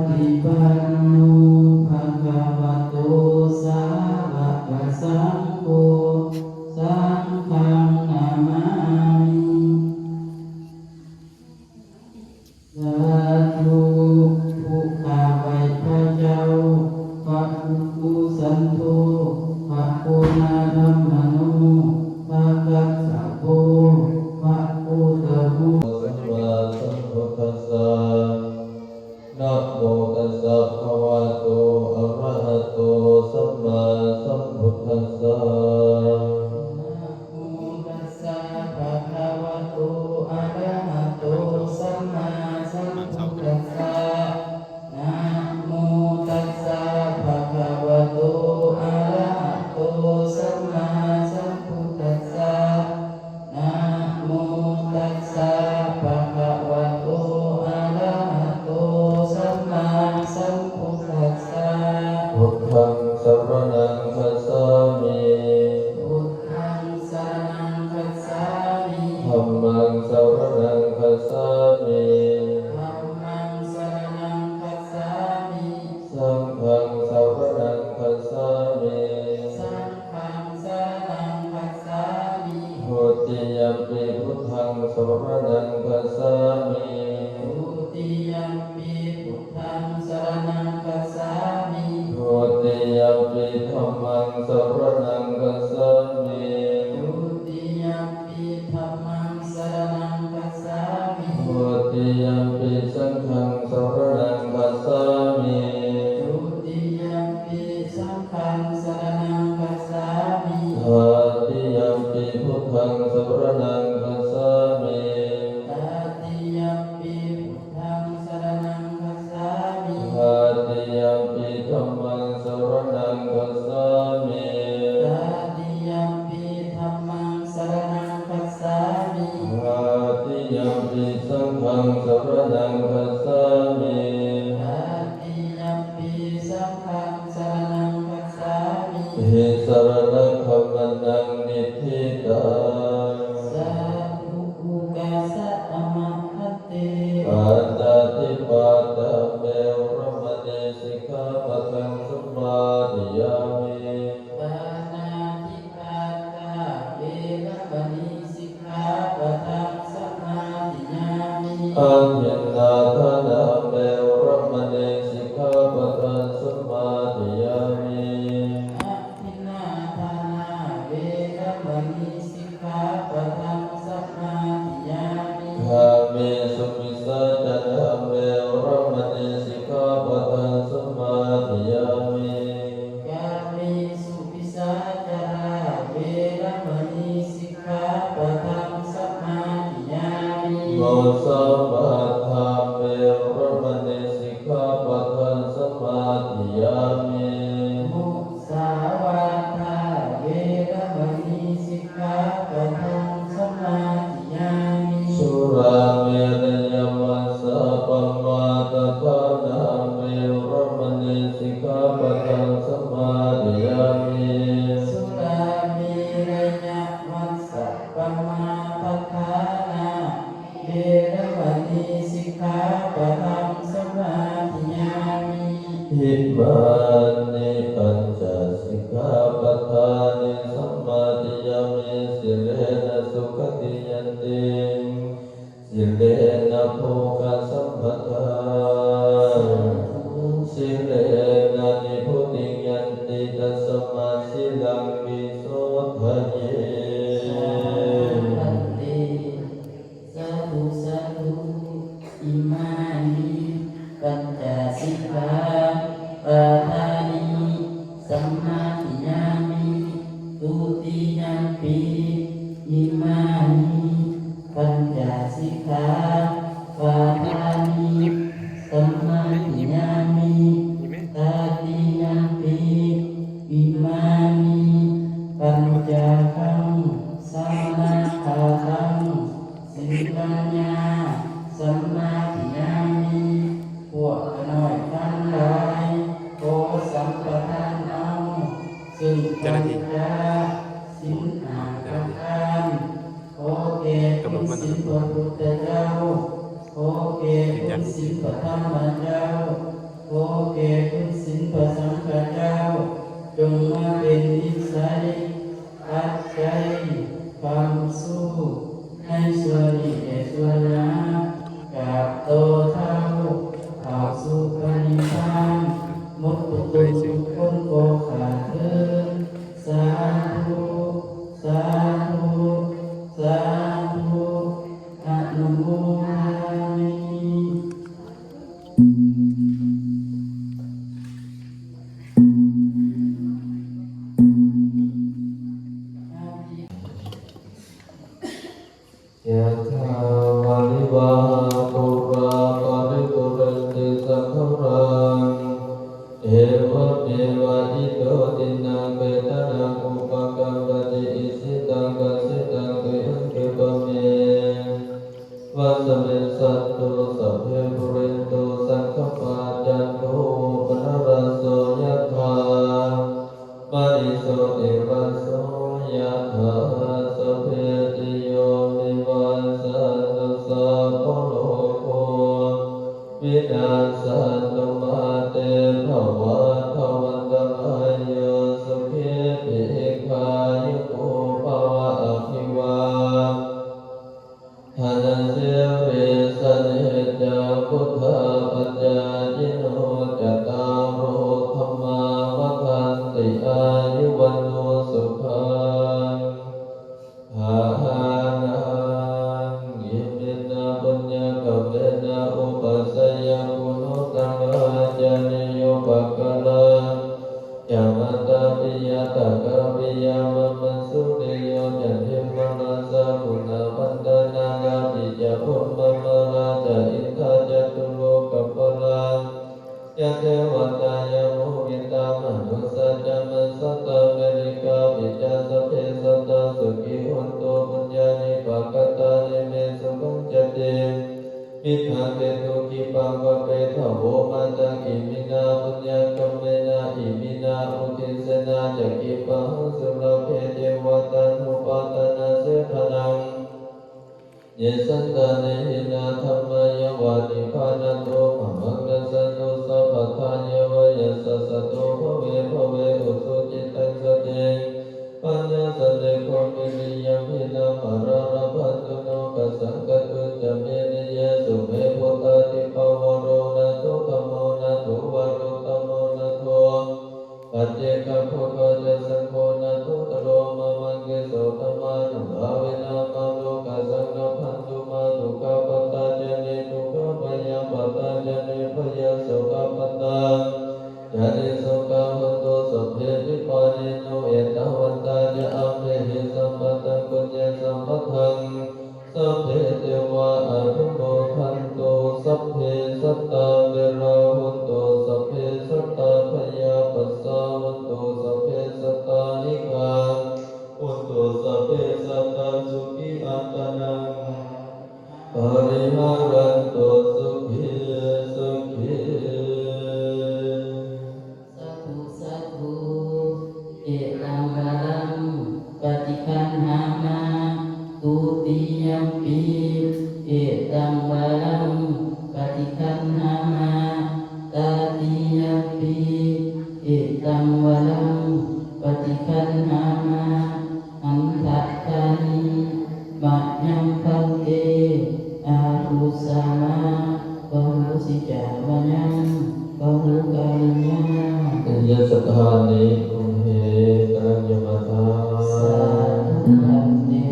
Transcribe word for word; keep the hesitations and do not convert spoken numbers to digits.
Supaṭipanno bhagavato sāvakasaṅgho, saṅghaṃ namāmi. Sādhu. ຜູ້ຂ້າໄຫວ້ພະເຈົ້າ ພະກຸກຸສັນໂທ ພະໂຄນາທຳມະໂນ ພະກັດສະໂປ ພະໂຄຕະໂມ Sammāsambuddhassa. Namo tassa bhagavato arahato sammāsambuddhassa. Namo tassa bhagavato arahato sammāsambuddhassa. Namo tassa bhagavato arahato sammāsambuddhassa. Namo tassa bhagavato arahato sammāsambuddhassa. Buddhaṃ saraṇaṃ gacchāmi. Buddhaṃ saraṇaṃ gacchāmi. Dhammaṃ saraṇaṃ gacchāmi. Dhammaṃ saraṇaṃ gacchāmi. Saṅghaṃ saraṇaṃ gacchāmi. Saṅghaṃ saraṇaṃ gacchāmi. Dutiyampi buddhaṃ saraṇaṃ gacchāmi. Dutiyampi buddhaṃ saraṇaṃ gacchāmi. Dutiyampi dhammaṃ saraṇaṃ gacchāmi. Dutiyampi dhammaṃ saraṇaṃ gacchāmi. Dutiyampi saṅghaṃ saraṇaṃ gacchāmi. Dutiyampi saṅghaṃ saraṇaṃ gacchāmi. Tatiyampi buddhaṃ saraṇaṃ gacchāmi. Tatiyampi buddhaṃ saraṇaṃ gacchāmi. Tatiyampi dhammaṃ saraṇaṃ gacchāmi. Tatiyampi dhammaṃ saraṇaṃ gacchāmi. Tatiyampi saṅghaṃ saraṇaṃ gacchāmi. Tatiyampi saṅghaṃ saraṇaṃ gacchāmi. Tisaraṇagamanaṃ niṭṭhitaṃ. Sādhu. Okāsa āma bhante. Pāṇātipātā veramaṇī sikkhāpadaṃ samādiyāmi. Pāṇātipātā veramaṇī sikkhāpadaṃ samādiyāmi. Adinnādānā veramaṇī sikkhāpadaṃ samādiyāmi. Adinnādānā veramaṇī sikkhāpadaṃ samādiyāmi. Kāmesu micchācārā veramaṇī sikkhāpadaṃ samādiyāmi. Kāmesu micchācārā veramaṇī sikkhāpadaṃ samādiyāmi. Musāvādā veramaṇī sikkhāpadaṃ samādiyāmi. Musāvādā veramaṇī sikkhāpadaṃ samādiyāmi. Surāmerayamajjapamādaṭṭhānā veramaṇī sikkhāpadaṃ samādiyāmi. Surāmerayamajjapamādaṭṭhānā veramaṇī sikkhāpadaṃ samādiyāmi. Imāni pañca sikkhāpadāni samādiyāmi. Sīlena sugatiṃ yanti, sīlena bhogasampadā, sīlena nibbutiṃ yanti, tasmā sīlaṃ visodhaye. Sādhu bhante. Sādhu, sādhu. Imāni pañca sikkhāpadāni samādiyāmi. Dutiyampi imāni pañca sikkhāpadāni samādiyāmi. Tatiyampi imāni pañcahaṃsānagāthāni sīlañca samādiyāmi. ພວກຂ້ານ້ອຍທັງຫຼາຍ ຂໍສຳປະທານເອົາ ຊຶ່ງ ເຈົ້າໜ້າທີ່ ບັນຈະສິນຫ້າປະການ ຂໍແກ່ຄຸນສິນພະພຸດທະເຈົ້າ ຂໍແກ່ຄຸນສິນພະທຳມະເຈົ້າ pūrā paripūrenti sāgaraṃ. Evameva ito dinnaṃ petānaṃ upakappati. Icchitaṃ patthitaṃ tumhaṃ khippameva samijjhatu. Sabbe pūrentu saṅkappā cando paṇṇaraso yathā maṇi jotiraso yathā. Sabbītiyo vivajjantu sabbarogo vinassatu. Mā te bhavatvantarāyo sukhī dīghāyuko bhava. Abhivā danasīlissa niccaṃ vuḍḍhāpacāyino cattāro dhammā vaḍḍhanti āyu vaṇṇo sukhaṃ balaṃ. Iminā puññakammena upajjhāyā guṇuttarā ācariyūpakārā ca mātā piyatakā piyā mamaṃ suriyo candimā rājā guṇavantā narāpi ca brahmamārā ca indā ca catulokapālā ca devatā yamo mittā manussā ca majjhattā verikāpi ca sabbe sattā sukhī hontu puññāni pakatāni me sukhañca tividhaṃ dentu khippaṃ pāpetha vomataṃ. Iminā puññakammena iminā uddisena ca khippāhaṃ sulabhe ceva taṇhupādānachedanaṃ. Ye santāne hīnā dhammā yāva nibbānato mamaṃ nassantu sabbadā. Yeva yattha jāto bhave bhave ujucittaṃ satipaññā sallekho viriyamhinā mārā labhantu nokāsaṃ kātuñca viriyesu. Me buddhādipavaro nātho dhammo nātho varuttamo nātho paccekabuddho ca saṅgho nāthottaro mamaṃ tesottamānubhāvena mārokāsaṃ labhantu mā. Dukkhappattā ca niddukkhā bhayappattā ca nibbhayā sokappattā ca nissokā hontu sabbepi pāṇino. Ettāvatā ca amhehi sambhataṃ puññasampadaṃ sabbe devā anumodhantu. Sabbe sattā averā hontu sabbe sattā bhayapajjhā hontu sabbe sattā anīghā hontu sabbe sattā sukhī attānaṃ pariharantu. Sukhī sukhī. Sādhu sādhu. Etaṃ varaṃ paṭiggaṇhāma. Dutiyampi etaṃ varaṃ paṭiggaṇhāma. Tatiyampi etaṃ varaṃ paṭiggaṇhāma. Handa dāni mayaṃ bhante. Āhusāma bahū sīcāmayaṃ bahūkāriyaṃ. Yasatthāni tumhe karaññamātā. Sādhu bhante.